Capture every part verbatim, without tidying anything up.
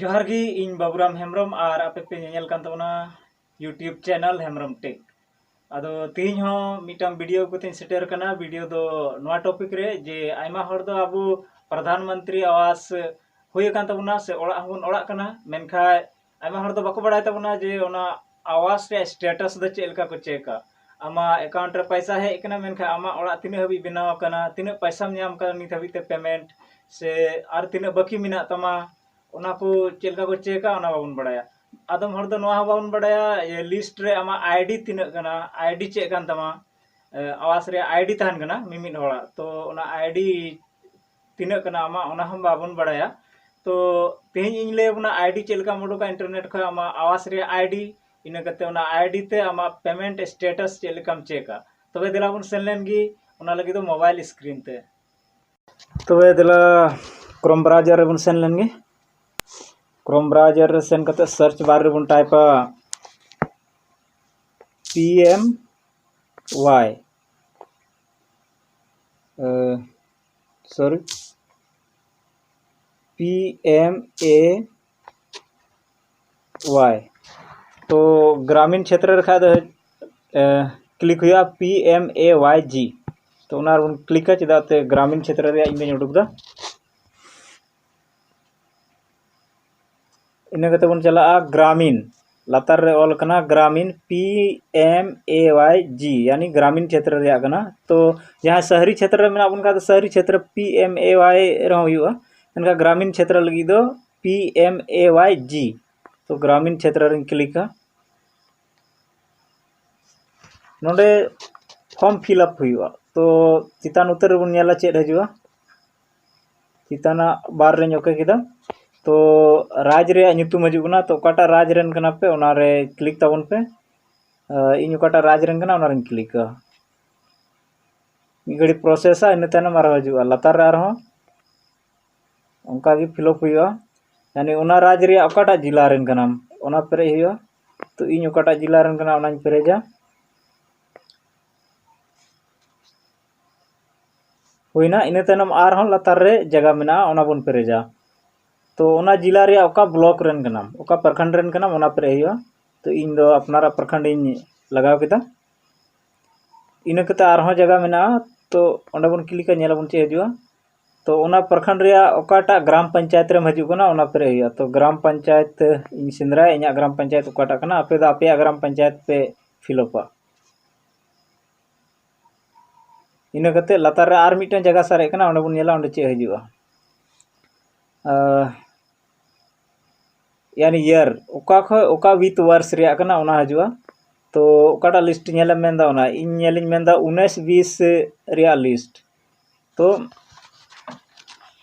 ᱡᱚᱦᱟᱨ ᱜᱮ, ᱤᱧ ᱵᱟᱵᱩᱨᱟᱢ ᱦᱮᱢᱵᱨᱚᱢ ᱟᱨ ᱟᱯᱮ ᱯᱮ ᱧᱮᱧᱮᱞ ᱠᱟᱱ ᱛᱟᱵᱚᱱᱟ YouTube channel ᱦᱮᱢᱵᱨᱚᱢ Tech᱾ ᱟᱫᱚ ᱛᱮᱦᱮᱧ ᱦᱚᱸ ᱢᱤᱫᱴᱟᱝ video ᱠᱚᱛᱮᱧ ᱥᱮᱴᱮᱨ ᱠᱟᱱᱟ᱾ Video ᱫᱚ ᱱᱚᱣᱟ topic ᱨᱮ ᱡᱮ ᱟᱭᱢᱟ ᱦᱚᱲ ᱫᱚ ᱟᱵᱚ ᱯᱨᱚᱫᱷᱟᱱ ᱢᱚᱱᱛᱨᱤ ᱟᱣᱟᱥ ᱦᱩᱭ ᱟᱠᱟᱱ ᱛᱟᱵᱚᱱᱟ ᱥᱮ ᱚᱲᱟᱜ ᱦᱚᱸᱵᱚᱱ ᱚᱲᱟᱜ ᱠᱟᱱᱟ, ᱢᱮᱱᱠᱷᱟᱱ ᱟᱭᱢᱟ ᱦᱚᱲ ᱫᱚ ᱵᱟᱠᱚ ᱵᱟᱲᱟᱭ ᱛᱟᱵᱚᱱᱟ ᱡᱮ ᱚᱱᱟ ᱟᱣᱟᱥ ᱨᱮᱭᱟᱜ status ᱫᱚ ᱪᱮᱫ ᱞᱮᱠᱟ ᱠᱚ ᱪᱮᱠᱟ᱾ ᱟᱢᱟᱜ account ᱨᱮ ᱯᱚᱭᱥᱟ ᱦᱮᱡ ᱟᱠᱟᱱᱟ, ᱢᱮᱱᱠᱷᱟᱱ ᱟᱢᱟᱜ ᱚᱲᱟᱜ ᱛᱤᱱᱟᱹᱜ ᱦᱟᱹᱵᱤᱡ ᱵᱮᱱᱟᱣ ᱟᱠᱟᱱᱟ, ᱛᱤᱱᱟᱹᱜ ᱯᱚᱭᱥᱟᱢ ᱧᱟᱢ ᱟᱠᱟᱫᱟ ᱱᱤᱛ ᱦᱟᱹᱵᱤᱡ ᱛᱮ payment, ᱥᱮ ᱟᱨ ᱛᱤᱱᱟᱹᱜ ᱵᱟᱹᱠᱤ ᱢᱮᱱᱟᱜ ᱛᱟᱢᱟ, ᱚᱱᱟ ᱠᱚ ᱪᱮᱫ ᱞᱮᱠᱟ ᱠᱚ ᱪᱮᱠᱟ, ᱚᱱᱟ ᱵᱟᱵᱚᱱ ᱵᱟᱲᱟᱭᱟ᱾ ᱟᱫᱚᱢ ᱦᱚᱲ ᱫᱚ ᱱᱚᱣᱟ ᱦᱚᱸ ᱵᱟᱵᱚᱱ ᱵᱟᱲᱟᱭᱟ ᱡᱮ list ᱨᱮ ᱟᱢᱟᱜ ID ᱛᱤᱱᱟᱹᱜ ᱠᱟᱱᱟ, ID ᱪᱮᱫ ᱠᱟᱱ ᱛᱟᱢᱟ᱾ ᱮ, ᱟᱣᱟᱥ ᱨᱮᱭᱟᱜ ID ᱛᱟᱦᱮᱱ ᱠᱟᱱᱟ ᱢᱤᱢᱤᱫ ᱦᱚᱲᱟᱜ, ᱛᱚ ᱚᱱᱟ ID ᱛᱤᱱᱟᱹᱜ ᱠᱟᱱᱟ ᱟᱢᱟᱜ, ᱚᱱᱟ ᱦᱚᱸ ᱵᱟᱵᱚᱱ ᱵᱟᱲᱟᱭᱟ᱾ ᱛᱚ ᱛᱮᱦᱮᱧ ᱤᱧ ᱞᱟᱹᱭ ᱟᱵᱚᱱᱟ ID ᱪᱮᱫ ᱞᱮᱠᱟᱢ ᱩᱰᱩᱠᱟ internet ᱠᱷᱚᱱ, ᱟᱢᱟᱜ ᱟᱣᱟᱥ ᱨᱮᱭᱟᱜ ID, ᱤᱱᱟᱹ ᱠᱟᱛᱮ ᱚᱱᱟ ID ᱛᱮ ᱟᱢᱟᱜ payment status ᱪᱮᱫ ᱞᱮᱠᱟᱢ ᱪᱮᱠᱟ᱾ ᱛᱚᱵᱮ ᱫᱮᱞᱟ ᱵᱚᱱ ᱥᱮᱱ ᱞᱮᱱ ᱜᱮ ᱚᱱᱟ ᱞᱟᱹᱜᱤᱫ ᱫᱚ mobile screen ᱛᱮ᱾ ᱛᱚᱵᱮ ᱫᱮᱞᱟ Chrome browser ᱨᱮᱵᱚᱱ ᱥᱮᱱ ᱞᱮᱱ ᱜᱮ᱾ Chrome browser ᱨᱮ ᱥᱮᱱ ᱠᱟᱛᱮ search bar ᱨᱮᱵᱚᱱ typeᱟ P M Y, sorry, P M A Y᱾ ᱛᱚ ᱜᱨᱟᱢᱤᱱ ᱪᱷᱮᱛᱨᱚ ᱨᱮ ᱠᱷᱟᱡ ᱫᱚ click ᱦᱩᱭᱩᱜᱼᱟ P M A Y G᱾ ᱛᱚ ᱚᱱᱟ ᱨᱮᱵᱚᱱ clickᱟ, ᱪᱮᱫᱟᱜ ᱛᱮ ᱜᱨᱟᱢᱤᱱ ᱪᱷᱮᱛᱨᱚ ᱨᱮᱭᱟᱜ ᱤᱧ ᱫᱚᱧ ᱩᱰᱩᱠ ᱮᱫᱟ᱾ ᱤᱱᱟᱹ ᱠᱟᱛᱮ ᱵᱚᱱ ᱪᱟᱞᱟᱜᱼᱟ ᱜᱨᱟᱢᱤᱱ, ᱞᱟᱛᱟᱨ ᱨᱮ ᱚᱞ ᱟᱠᱟᱱᱟ Gramin, P M A Y G, ᱭᱟᱱᱤ Gramin ᱪᱷᱮᱛᱨᱚ ᱨᱮᱭᱟᱜ ᱠᱟᱱᱟ᱾ ᱛᱚ ᱡᱟᱦᱟᱸᱭ ᱥᱟᱦᱨᱤ ᱪᱷᱮᱛᱨᱚ ᱨᱮ ᱢᱮᱱᱟᱜ ᱵᱚᱱ ᱠᱷᱟᱱ ᱫᱚ ᱥᱟᱦᱨᱤ ᱪᱷᱮᱛᱨᱚ P M A Y ᱨᱮᱦᱚᱸ ᱦᱩᱭᱩᱜᱼᱟ, ᱢᱮᱱᱠᱷᱟᱱ ᱜᱨᱟᱢᱤᱱ ᱪᱷᱮᱛᱨᱚ ᱞᱟᱹᱜᱤᱫ ᱫᱚ P M A Y G᱾ ᱛᱚ ᱜᱨᱟᱢᱤᱱ ᱪᱷᱮᱛᱨᱚ ᱨᱤᱧ clickᱟ᱾ ᱱᱚᱰᱮ form fill up ᱦᱩᱭᱩᱜᱼᱟ᱾ ᱛᱚ ᱪᱮᱛᱟᱱ ᱩᱛᱟᱹᱨ ᱨᱮᱵᱚᱱ ᱧᱮᱞᱟ ᱪᱮᱫ ᱦᱤᱡᱩᱜᱼᱟ᱾ ᱪᱮᱛᱟᱱᱟᱜ ᱵᱟᱨ ᱨᱮᱧ OK ᱠᱮᱫᱟ᱾ ᱛᱚ ᱨᱟᱡᱽ ᱨᱮᱭᱟᱜ ᱧᱩᱛᱩᱢ ᱦᱤᱡᱩᱜ ᱠᱟᱱᱟ, ᱛᱚ ᱚᱠᱟᱴᱟᱜ ᱨᱟᱡᱽ ᱨᱮᱱ ᱠᱟᱱᱟ ᱯᱮ ᱚᱱᱟᱨᱮ click ᱛᱟᱵᱚᱱ ᱯᱮ᱾ ᱟᱨ ᱤᱧ ᱚᱠᱟᱴᱟᱜ ᱨᱟᱡᱽ ᱨᱮᱱ ᱠᱟᱱᱟ ᱚᱱᱟᱨᱤᱧ clickᱟ᱾ ᱢᱤᱫ ᱜᱷᱟᱹᱲᱤ processᱟ, ᱤᱱᱟᱹ ᱛᱟᱭᱱᱚᱢ ᱟᱨᱦᱚᱸ ᱦᱤᱡᱩᱜᱼᱟ, ᱞᱟᱛᱟᱨ ᱨᱮ ᱟᱨᱦᱚᱸ ᱚᱱᱠᱟ ᱜᱮ fill up ᱦᱩᱭᱩᱜᱼᱟ᱾ ᱭᱟᱱᱤ ᱚᱱᱟ ᱨᱟᱡᱽ ᱨᱮᱭᱟᱜ ᱚᱠᱟᱴᱟᱜ ᱡᱮᱞᱟ ᱨᱮᱱ ᱠᱟᱱᱟᱢ ᱚᱱᱟ ᱯᱮᱨᱮᱡ ᱦᱩᱭᱩᱜᱼᱟ᱾ ᱛᱚ ᱤᱧ ᱚᱠᱟᱴᱟᱜ ᱡᱮᱞᱟ ᱨᱮᱱ ᱠᱟᱱᱟ ᱚᱱᱟᱧ ᱯᱮᱨᱮᱡᱟ᱾ ᱦᱩᱭᱱᱟ, ᱤᱱᱟᱹ ᱛᱟᱭᱱᱚᱢ ᱟᱨᱦᱚᱸ ᱞᱟᱛᱟᱨ ᱨᱮ ᱡᱟᱭᱜᱟ ᱢᱮᱱᱟᱜᱼᱟ, ᱚᱱᱟ ᱵᱚᱱ ᱯᱮᱨᱮᱡᱟ᱾ ᱛᱚ ᱚᱱᱟ ᱡᱮᱞᱟ ᱨᱮᱭᱟᱜ ᱚᱠᱟ ᱵᱞᱚᱠ ᱨᱮᱱ ᱠᱟᱱᱟᱢ, ᱚᱠᱟ ᱯᱨᱚᱠᱷᱚᱸᱰ ᱨᱮᱱ ᱠᱟᱱᱟᱢ, ᱚᱱᱟ ᱯᱮᱨᱮᱡ ᱦᱩᱭᱩᱜᱼᱟ᱾ ᱛᱚ ᱤᱧ ᱫᱚ ᱟᱯᱱᱟᱨᱟᱜ ᱯᱨᱚᱠᱷᱚᱸᱰ ᱤᱧ ᱞᱟᱜᱟᱣ ᱠᱮᱫᱟ᱾ ᱤᱱᱟᱹ ᱠᱟᱛᱮ ᱟᱨᱦᱚᱸ ᱡᱟᱭᱜᱟ ᱢᱮᱱᱟᱜᱼᱟ, ᱛᱚ ᱚᱸᱰᱮ ᱵᱚᱱ ᱠᱞᱤᱠᱟ, ᱧᱮᱞ ᱟᱵᱚᱱ ᱪᱮᱫ ᱦᱤᱡᱩᱜᱼᱟ᱾ ᱛᱚ ᱚᱱᱟ ᱯᱨᱚᱠᱷᱚᱸᱰ ᱨᱮᱭᱟᱜ ᱚᱠᱟᱴᱟᱜ ᱜᱨᱟᱢ ᱯᱚᱧᱪᱟᱭᱮᱛ ᱨᱮᱢ ᱦᱤᱡᱩᱜ ᱠᱟᱱᱟ, ᱚᱱᱟ ᱯᱮᱨᱮᱡ ᱦᱩᱭᱩᱜᱼᱟ᱾ ᱛᱚ ᱜᱨᱟᱢ ᱯᱚᱧᱪᱟᱭᱮᱛ ᱤᱧ ᱥᱮᱸᱫᱽᱨᱟᱭᱟ, ᱤᱧᱟᱹᱜ ᱜᱨᱟᱢ ᱯᱚᱧᱪᱟᱭᱮᱛ ᱚᱠᱟᱴᱟᱜ ᱠᱟᱱᱟ, ᱟᱯᱮ ᱫᱚ ᱟᱯᱮᱭᱟᱜ ᱜᱨᱟᱢ ᱯᱚᱧᱪᱟᱭᱮᱛ ᱯᱮ ᱯᱷᱤᱞᱚᱯᱟ᱾ ᱤᱱᱟᱹ ᱠᱟᱛᱮ ᱞᱟᱛᱟᱨ ᱨᱮ ᱟᱨ ᱢᱤᱫᱴᱟᱝ ᱡᱟᱭᱜᱟ ᱥᱟᱨᱮᱡ ᱠᱟᱱᱟ, ᱚᱸᱰᱮ ᱵᱚᱱ ᱧᱮᱞᱟ ᱚᱸᱰᱮ ᱪᱮᱫ ᱦᱤᱡᱩᱜᱼᱟ᱾ ᱟᱦ, ᱭᱟᱱᱤ ᱤᱭᱟᱨ, ᱚᱠᱟ ᱠᱷᱚᱡ ᱚᱠᱟ ᱣᱤᱛ ᱣᱟᱨᱥ ᱨᱮᱭᱟᱜ ᱠᱟᱱᱟ, ᱚᱱᱟ ᱦᱤᱡᱩᱜᱼᱟ᱾ ᱛᱚ ᱚᱠᱟᱴᱟᱜ ᱞᱤᱥᱴ ᱧᱮᱞᱮᱢ ᱢᱮᱱᱫᱟ, ᱚᱱᱟ ᱤᱧ ᱧᱮᱞᱤᱧ ᱢᱮᱱᱫᱟ ᱩᱱᱤᱥ ᱵᱤᱥ ᱨᱮᱭᱟᱜ ᱞᱤᱥᱴ᱾ ᱛᱚ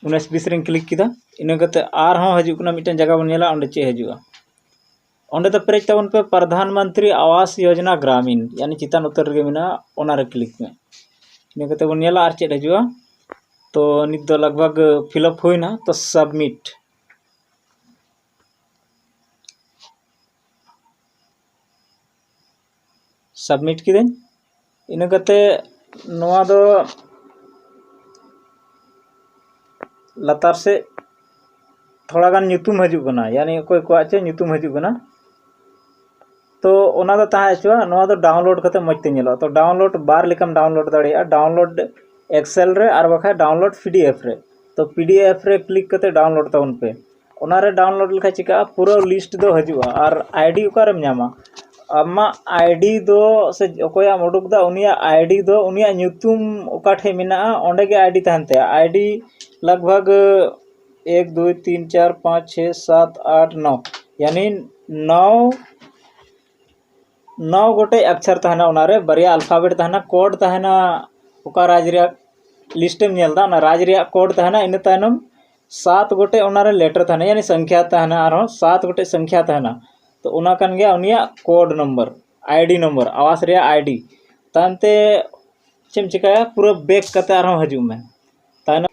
ᱩᱱᱤᱥ ᱵᱤᱥ ᱨᱮᱧ ᱠᱞᱤᱠ ᱠᱮᱫᱟ᱾ ᱤᱱᱟᱹ ᱠᱟᱛᱮ ᱟᱨᱦᱚᱸ ᱦᱤᱡᱩᱜ ᱠᱟᱱᱟ, ᱢᱤᱫᱴᱟᱝ ᱡᱟᱭᱜᱟ ᱵᱚᱱ ᱧᱮᱞᱟ, ᱚᱸᱰᱮ ᱪᱮᱫ ᱦᱤᱡᱩᱜᱼᱟ᱾ ᱚᱸᱰᱮ ᱫᱚ ᱯᱮᱨᱮᱡ ᱛᱟᱵᱚᱱ ᱯᱮ ᱯᱨᱚᱫᱷᱟᱱ ᱢᱚᱱᱛᱨᱤ ᱟᱣᱟᱥ ᱭᱳᱡᱚᱱᱟ ᱜᱨᱟᱢᱤᱱ, ᱭᱟᱱᱤ ᱪᱮᱛᱟᱱ ᱩᱛᱟᱹᱨ ᱨᱮᱜᱮ ᱢᱮᱱᱟᱜᱼᱟ, ᱚᱱᱟᱨᱮ ᱠᱞᱤᱠ ᱢᱮ᱾ ᱤᱱᱟᱹ ᱠᱟᱛᱮ ᱵᱚᱱ ᱧᱮᱞᱟ ᱟᱨ ᱪᱮᱫ ᱦᱤᱡᱩᱜᱼᱟ᱾ ᱛᱚ ᱱᱤᱛ ᱫᱚ ᱞᱟᱜᱽ ᱵᱷᱟᱜᱽ ᱯᱷᱤᱞᱟᱯ ᱦᱩᱭᱱᱟ, ᱛᱚ ᱥᱟᱵᱢᱤᱴ᱾ ᱥᱟᱵᱢᱤᱴ ᱠᱤᱫᱟᱹᱧ᱾ ᱤᱱᱟᱹ ᱠᱟᱛᱮ ᱱᱚᱣᱟ ᱫᱚ ᱞᱟᱛᱟᱨ ᱥᱮᱫ ᱛᱷᱚᱲᱟ ᱜᱟᱱ ᱧᱩᱛᱩᱢ ᱦᱤᱡᱩᱜ ᱠᱟᱱᱟ, ᱭᱟᱱᱤ ᱚᱠᱚᱭ ᱠᱚᱣᱟᱜ ᱪᱚ ᱧᱩᱛᱩᱢ ᱦᱤᱡᱩᱜ ᱠᱟᱱᱟ᱾ ᱛᱚ ᱚᱱᱟ ᱫᱚ ᱛᱟᱦᱮᱸ ᱦᱚᱪᱚᱣᱟᱜ, ᱱᱚᱣᱟ ᱫᱚ ᱰᱟᱣᱩᱱᱞᱳᱰ ᱠᱟᱛᱮ ᱢᱚᱡᱽ ᱛᱮ ᱧᱮᱞᱚᱜᱼᱟ᱾ ᱛᱚ ᱰᱟᱣᱩᱱᱞᱳᱰ ᱵᱟᱨ ᱞᱮᱠᱟᱢ ᱰᱟᱣᱩᱱᱞᱳᱰ ᱫᱟᱲᱮᱭᱟᱜᱼᱟ, ᱰᱟᱣᱩᱱᱞᱳᱰ ᱮᱠᱥᱮᱞ ᱨᱮ ᱟᱨ ᱵᱟᱠᱷᱟᱡ ᱰᱟᱣᱩᱱᱞᱳᱰ ᱯᱤ ᱰᱤ ᱮᱯᱷ ᱨᱮ᱾ ᱛᱚ ᱯᱤ ᱰᱤ ᱮᱯᱷ ᱨᱮ ᱠᱞᱤᱠ ᱠᱟᱛᱮ ᱰᱟᱣᱩᱱᱞᱳᱰ ᱛᱟᱵᱚᱱ ᱯᱮ᱾ ᱚᱱᱟᱨᱮ ᱰᱟᱣᱩᱱᱞᱳᱰ ᱞᱮᱠᱷᱟᱡ ᱪᱤᱠᱟᱹᱜᱼᱟ, ᱯᱩᱨᱟᱹ ᱞᱤᱥᱴ ᱫᱚ ᱦᱤᱡᱩᱜᱼᱟ᱾ ᱟᱨ ᱟᱭᱰᱤ ᱚᱠᱟᱨᱮᱢ ᱧᱟᱢᱟ? ᱟᱢᱟᱜ ᱟᱭᱰᱤ ᱫᱚ, ᱥᱮ ᱚᱠᱚᱭᱟᱜ ᱮᱢ ᱩᱰᱩᱠ ᱮᱫᱟ, ᱩᱱᱤᱭᱟᱜ ᱟᱭᱰᱤ ᱫᱚ, ᱩᱱᱤᱭᱟᱜ ᱧᱩᱛᱩᱢ ᱚᱠᱟ ᱴᱷᱮᱡ ᱢᱮᱱᱟᱜᱼᱟ, ᱚᱸᱰᱮ ᱜᱮ ᱟᱭᱰᱤ ᱛᱟᱦᱮᱱ ᱛᱟᱭᱟ᱾ ᱟᱭᱰᱤ ᱞᱟᱜᱽ ᱵᱷᱟᱜᱽ ᱮᱠ ᱫᱩᱭ ᱛᱤᱱ ᱪᱟᱨ ᱯᱟᱸᱪ ᱪᱷᱮ ᱥᱟᱛ ᱟᱴ ᱱᱚ, ᱭᱟᱱᱤ ᱱᱚ, ᱱᱚ ᱜᱚᱴᱮᱡ ᱟᱠᱪᱷᱟᱨ ᱛᱟᱦᱮᱱᱟ, ᱚᱱᱟᱨᱮ ᱵᱟᱨᱭᱟ ᱟᱞᱯᱷᱟᱵᱮᱴ ᱛᱟᱦᱮᱱᱟ, ᱠᱳᱰ ᱛᱟᱦᱮᱱᱟ, ᱚᱠᱟ ᱨᱟᱡᱽ ᱨᱮᱭᱟᱜ ᱞᱤᱥᱴ ᱮᱢ ᱧᱮᱞ ᱮᱫᱟ, ᱚᱱᱟ ᱨᱟᱡᱽ ᱨᱮᱭᱟᱜ ᱠᱳᱰ ᱛᱟᱦᱮᱱᱟ᱾ ᱤᱱᱟᱹ ᱛᱟᱭᱱᱚᱢ ᱥᱟᱛ ᱜᱚᱴᱮᱡ ᱚᱱᱟᱨᱮ ᱞᱮᱴᱟᱨ ᱛᱟᱦᱮᱱᱟ, ᱭᱟᱱᱤ ᱥᱚᱝᱠᱷᱭᱟ ᱛᱟᱦᱮᱱᱟ, ᱟᱨᱦᱚᱸ ᱥᱟᱛ ᱜᱚᱴᱮᱡ ᱥᱚᱝᱠᱷᱭᱟ ᱛᱟᱦᱮᱱᱟ᱾ ᱛᱚ ᱚᱱᱟ ᱠᱟᱱ ᱜᱮᱭᱟ ᱩᱱᱤᱭᱟᱜ ᱠᱳᱰ ᱱᱚᱢᱵᱚᱨ, ᱟᱭᱰᱤ ᱱᱚᱢᱵᱚᱨ, ᱟᱣᱟᱥ ᱨᱮᱭᱟᱜ ᱟᱭᱰᱤ᱾ ᱛᱟᱭᱚᱢᱛᱮ ᱪᱮᱫ ᱮᱢ ᱪᱤᱠᱟᱹᱭᱟ, ᱯᱩᱨᱟᱹ ᱵᱮᱠ ᱠᱟᱛᱮ ᱟᱨᱦᱚᱸ ᱦᱤᱡᱩᱜ ᱢᱮ᱾ ᱛᱟᱭᱱᱚᱢ,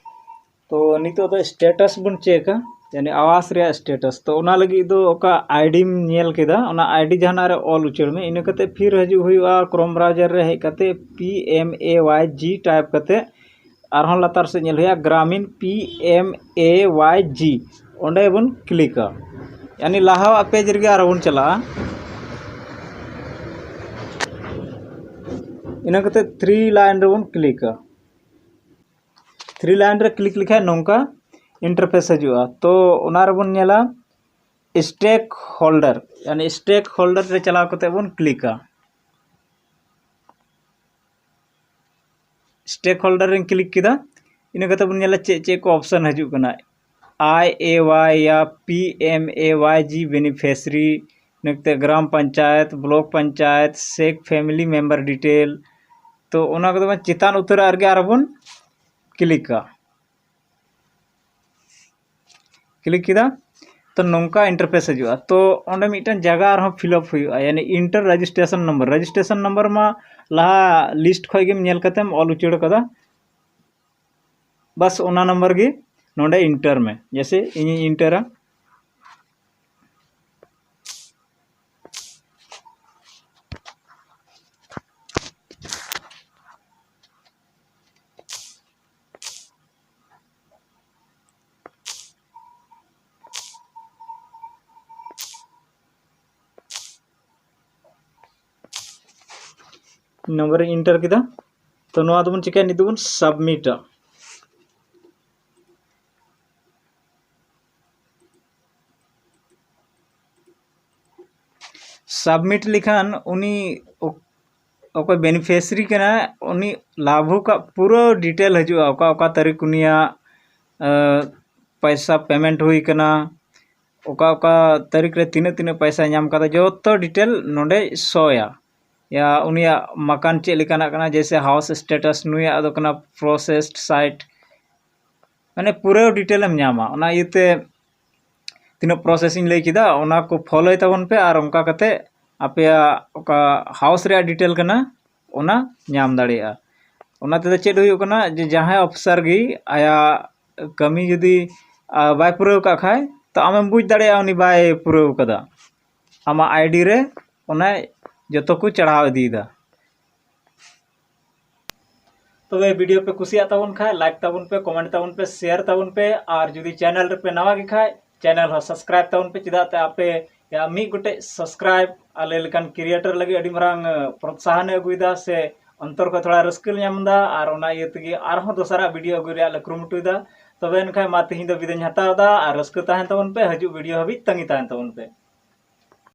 ᱛᱚ ᱱᱤᱛᱚᱜ ᱫᱚ ᱥᱴᱮᱴᱟᱥ ᱵᱚᱱ ᱪᱮᱠᱟ, ᱭᱟᱱᱤ ᱟᱣᱟᱥ ᱨᱮᱭᱟᱜ ᱥᱴᱮᱴᱟᱥ᱾ ᱛᱚ ᱚᱱᱟ ᱞᱟᱹᱜᱤᱫ ᱫᱚ ᱚᱠᱟ ᱟᱭᱰᱤᱢ ᱧᱮᱞ ᱠᱮᱫᱟ, ᱚᱱᱟ ᱟᱭᱰᱤ ᱡᱟᱦᱟᱱᱟᱜ ᱨᱮ ᱚᱞ ᱩᱪᱟᱹᱲ ᱢᱮ᱾ ᱤᱱᱟᱹ ᱠᱟᱛᱮ ᱯᱷᱤᱨ ᱦᱤᱡᱩᱜ ᱦᱩᱭᱩᱜᱼᱟ ᱠᱨᱳᱢ ᱵᱨᱟᱣᱡᱟᱨ ᱨᱮ ᱦᱮᱡ ᱠᱟᱛᱮ P M A Y G type ᱠᱟᱛᱮ ᱟᱨᱦᱚᱸ ᱞᱟᱛᱟᱨ ᱥᱮᱫ ᱧᱮᱞ ᱦᱩᱭᱩᱜᱼᱟ, Gramin P M A Y ᱡᱤ᱾ ᱚᱸᱰᱮ ᱵᱚᱱ ᱠᱞᱤᱠᱟ᱾ ᱭᱟᱱᱤ ᱞᱟᱦᱟᱣᱟᱜ ᱯᱮᱡᱽ ᱨᱮᱜᱮ ᱟᱨᱦᱚᱸ ᱵᱚᱱ ᱪᱟᱞᱟᱜᱼᱟ᱾ ᱤᱱᱟᱹ ᱠᱟᱛᱮ ᱛᱷᱨᱤ ᱞᱟᱭᱤᱱ ᱨᱮᱵᱚᱱ ᱠᱞᱤᱠᱟ᱾ ᱛᱷᱨᱤ ᱞᱟᱭᱤᱱ ᱨᱮ ᱠᱞᱤᱠ ᱞᱮᱠᱷᱟᱱ ᱱᱚᱝᱠᱟ ᱤᱱᱴᱟᱨᱯᱷᱮᱥ ᱦᱤᱡᱩᱜᱼᱟ᱾ ᱛᱚ ᱚᱱᱟ ᱨᱮᱵᱚᱱ ᱧᱮᱞᱟ ᱥᱴᱮᱠ ᱦᱳᱞᱰᱟᱨ, ᱭᱟᱱᱤ ᱥᱴᱮᱠ ᱦᱳᱞᱰᱟᱨ ᱨᱮ ᱪᱟᱞᱟᱣ ᱠᱟᱛᱮ ᱵᱚᱱ ᱠᱞᱤᱠᱟ᱾ ᱥᱴᱮᱠ ᱦᱳᱞᱰᱟᱨ ᱨᱮᱧ ᱠᱞᱤᱠ ᱠᱮᱫᱟ᱾ ᱤᱱᱟᱹ ᱠᱟᱛᱮ ᱵᱚᱱ ᱧᱮᱞᱟ ᱪᱮᱫ ᱪᱮᱫ ᱠᱚ ᱚᱯᱥᱚᱱ ᱦᱤᱡᱩᱜ ᱠᱟᱱᱟ᱾ ᱟᱭ ᱮ ᱣᱟᱭ ᱭᱟ P M A Y G beneficiary, ᱤᱱᱟᱹ ᱠᱟᱛᱮ ᱜᱨᱟᱢ ᱯᱚᱧᱪᱟᱭᱮᱛ, ᱵᱞᱚᱠ ᱯᱚᱧᱪᱟᱭᱮᱛ, ᱥᱮᱠ ᱯᱷᱮᱢᱤᱞᱤ ᱢᱮᱢᱵᱟᱨ ᱰᱤᱴᱮᱞ᱾ ᱛᱚ ᱚᱱᱟ ᱠᱚᱫᱚ ᱵᱚᱱ ᱪᱮᱛᱟᱱ ᱩᱛᱟᱹᱨᱟᱜ ᱨᱮᱜᱮ ᱟᱨᱦᱚᱸ ᱵᱚᱱ ᱠᱞᱤᱠᱟ᱾ ᱠᱞᱤᱠ ᱠᱮᱫᱟ᱾ ᱛᱚ ᱱᱚᱝᱠᱟ ᱤᱱᱴᱟᱨᱯᱷᱮᱥ ᱦᱤᱡᱩᱜᱼᱟ᱾ ᱛᱚ ᱚᱸᱰᱮ ᱢᱤᱫᱴᱮᱱ ᱡᱟᱭᱜᱟ ᱟᱨᱦᱚᱸ ᱯᱷᱤᱞᱟᱯ ᱦᱩᱭᱩᱜᱼᱟ, ᱭᱟᱱᱤ enter registration number. Registration number ᱢᱟ ᱞᱟᱦᱟ ᱞᱤᱥᱴ ᱠᱷᱚᱱ ᱜᱮᱢ ᱧᱮᱞ ᱠᱟᱛᱮᱢ ᱚᱞ ᱩᱪᱟᱹᱲ ᱠᱟᱫᱟ᱾ ᱵᱟᱥ ᱚᱱᱟ ᱱᱟᱢᱵᱟᱨ ᱜᱮ ᱱᱚᱰᱮ ᱤᱱᱴᱟᱨ ᱢᱮ᱾ ᱡᱮᱭᱥᱮ ᱤᱧᱤᱧ ᱤᱱᱴᱟᱨᱟ᱾ ᱱᱟᱢᱵᱟᱨ ᱤᱧ ᱤᱱᱴᱟᱨ ᱠᱮᱫᱟ᱾ ᱛᱚ ᱱᱚᱣᱟ ᱫᱚᱵᱚᱱ ᱪᱤᱠᱟᱹᱭᱟ, ᱱᱤᱛ ᱫᱚᱵᱚᱱ ᱥᱟᱵᱢᱤᱴᱟ᱾ ᱥᱟᱵᱢᱤᱴ ᱞᱮᱠᱷᱟᱱ ᱩᱱᱤ ᱚᱠ-, ᱚᱠᱚᱭ ᱵᱮᱱᱤᱯᱷᱤᱥᱤᱭᱟᱨᱤ ᱠᱟᱱᱟᱭ, ᱩᱱᱤ ᱞᱟᱹᱵᱷᱩᱠᱟᱜ ᱯᱩᱨᱟᱹ ᱰᱤᱴᱮᱞ ᱦᱤᱡᱩᱜᱼᱟ, ᱚᱠᱟ ᱚᱠᱟ ᱛᱟᱹᱨᱤᱠᱷ ᱩᱱᱤᱭᱟᱜ, ᱮ, ᱯᱚᱭᱥᱟ ᱯᱮᱢᱮᱱᱴ ᱦᱩᱭ ᱠᱟᱱᱟ, ᱚᱠᱟ ᱚᱠᱟ ᱛᱟᱹᱨᱤᱠᱷ ᱨᱮ ᱛᱤᱱᱟᱹᱜ ᱛᱤᱱᱟᱹᱜ ᱯᱚᱭᱥᱟᱭ ᱧᱟᱢ ᱠᱟᱫᱟ, ᱡᱚᱛᱚ ᱰᱤᱴᱮᱞ ᱱᱚᱰᱮ ᱥᱳᱭᱟ᱾ ᱭᱟ ᱩᱱᱤᱭᱟᱜ ᱢᱟᱠᱟᱱ ᱪᱮᱫ ᱞᱮᱠᱟᱱᱟᱜ ᱠᱟᱱᱟ, ᱡᱮᱭᱥᱮ ᱦᱟᱣᱩᱥ ᱥᱴᱮᱴᱟᱥ, ᱱᱩᱭᱟᱜ ᱫᱚ ᱠᱟᱱᱟ ᱯᱨᱚᱥᱮᱥᱰ ᱥᱟᱭᱤᱴ, ᱢᱟᱱᱮ ᱯᱩᱨᱟᱹ ᱰᱤᱴᱮᱞ ᱮᱢ ᱧᱟᱢᱟ᱾ ᱚᱱᱟ ᱤᱭᱟᱹᱛᱮ ᱛᱤᱱᱟᱹᱜ ᱯᱨᱚᱥᱮᱥ ᱤᱧ ᱞᱟᱹᱭ ᱠᱮᱫᱟ, ᱚᱱᱟ ᱠᱚ ᱯᱷᱳᱞᱳᱭ ᱛᱟᱵᱚᱱ ᱯᱮ, ᱟᱨ ᱚᱱᱠᱟ ᱠᱟᱛᱮ ᱟᱯᱮᱭᱟᱜ ᱚᱠᱟ ᱦᱟᱣᱩᱥ ᱨᱮᱭᱟᱜ ᱰᱤᱴᱮᱞ ᱠᱟᱱᱟ, ᱚᱱᱟ ᱧᱟᱢ ᱫᱟᱲᱮᱭᱟᱜᱼᱟ᱾ ᱚᱱᱟ ᱛᱮᱫᱚ ᱪᱮᱫ ᱦᱩᱭᱩᱜ ᱠᱟᱱᱟ, ᱡᱮ ᱡᱟᱦᱟᱸᱭ ᱚᱯᱷᱤᱥᱟᱨ ᱜᱮ ᱟᱭᱟᱜ ᱠᱟᱹᱢᱤ ᱡᱩᱫᱤ, ᱟ, ᱵᱟᱭ ᱯᱩᱨᱟᱹᱣ ᱠᱟᱜ ᱠᱷᱟᱡ, ᱛᱚ ᱟᱢᱮᱢ ᱵᱩᱡᱽ ᱫᱟᱲᱮᱭᱟᱜᱼᱟ ᱩᱱᱤ ᱵᱟᱭ ᱯᱩᱨᱟᱹᱣ ᱠᱟᱫᱟ᱾ ᱟᱢᱟᱜ ᱟᱭᱰᱤ ᱨᱮ ᱚᱱᱟ ᱡᱚᱛᱚ ᱠᱚ ᱪᱟᱲᱦᱟᱣ ᱤᱫᱤᱭᱮᱫᱟ᱾ ᱛᱚᱵᱮ video ᱯᱮ ᱠᱩᱥᱤᱭᱟᱜ ᱛᱟᱵᱚᱱ ᱠᱷᱟᱡ like ᱛᱟᱵᱚᱱ ᱯᱮ, comment ᱛᱟᱵᱚᱱ ᱯᱮ, share ᱛᱟᱵᱚᱱ ᱯᱮ, ᱟᱨ ᱡᱩᱫᱤ channel ᱨᱮᱯᱮ ᱱᱟᱣᱟ ᱜᱮ ᱠᱷᱟᱡ channel ᱦᱚᱸ subscribe ᱛᱟᱵᱚᱱ ᱯᱮ᱾ ᱪᱮᱫᱟᱜ ᱛᱮ ᱟᱯᱮᱭᱟᱜ ᱢᱤᱫ ᱜᱚᱴᱮᱡ subscribe ᱟᱞᱮ ᱞᱮᱠᱟᱱ creator ᱞᱟᱹᱜᱤᱫ ᱟᱹᱰᱤ ᱢᱟᱨᱟᱝ ᱯᱨᱚᱛᱥᱟᱦᱚᱱᱮ ᱟᱹᱜᱩᱭᱮᱫᱟ, ᱥᱮ ᱚᱱᱛᱚᱨ ᱠᱷᱚᱱ ᱛᱷᱚᱲᱟ ᱨᱟᱹᱥᱠᱟᱹ ᱞᱮ ᱧᱟᱢ ᱮᱫᱟ, ᱟᱨ ᱚᱱᱟ ᱤᱭᱟᱹ ᱛᱮᱜᱮ ᱟᱨᱦᱚᱸ ᱫᱚᱥᱟᱨᱟᱜ video ᱟᱹᱜᱩᱭ ᱨᱮᱭᱟᱜ ᱞᱮ ᱠᱩᱨᱩᱢᱩᱴᱩᱭᱮᱫᱟ᱾ ᱛᱚᱵᱮ ᱮᱱᱠᱷᱟᱱ ᱢᱟ ᱛᱮᱦᱮᱧ ᱫᱚ ᱵᱤᱫᱟᱹᱧ ᱦᱟᱛᱟᱣ ᱮᱫᱟ, ᱟᱨ ᱨᱟᱹᱥᱠᱟᱹ ᱛᱟᱦᱮᱱ ᱛᱟᱵᱚᱱ ᱯᱮ, ᱦᱤᱡᱩᱜ video ᱦᱟᱹᱵᱤᱡ ᱛᱟᱺᱜᱤ ᱛᱟᱦᱮᱱ ᱛᱟᱵᱚᱱ ᱯᱮ᱾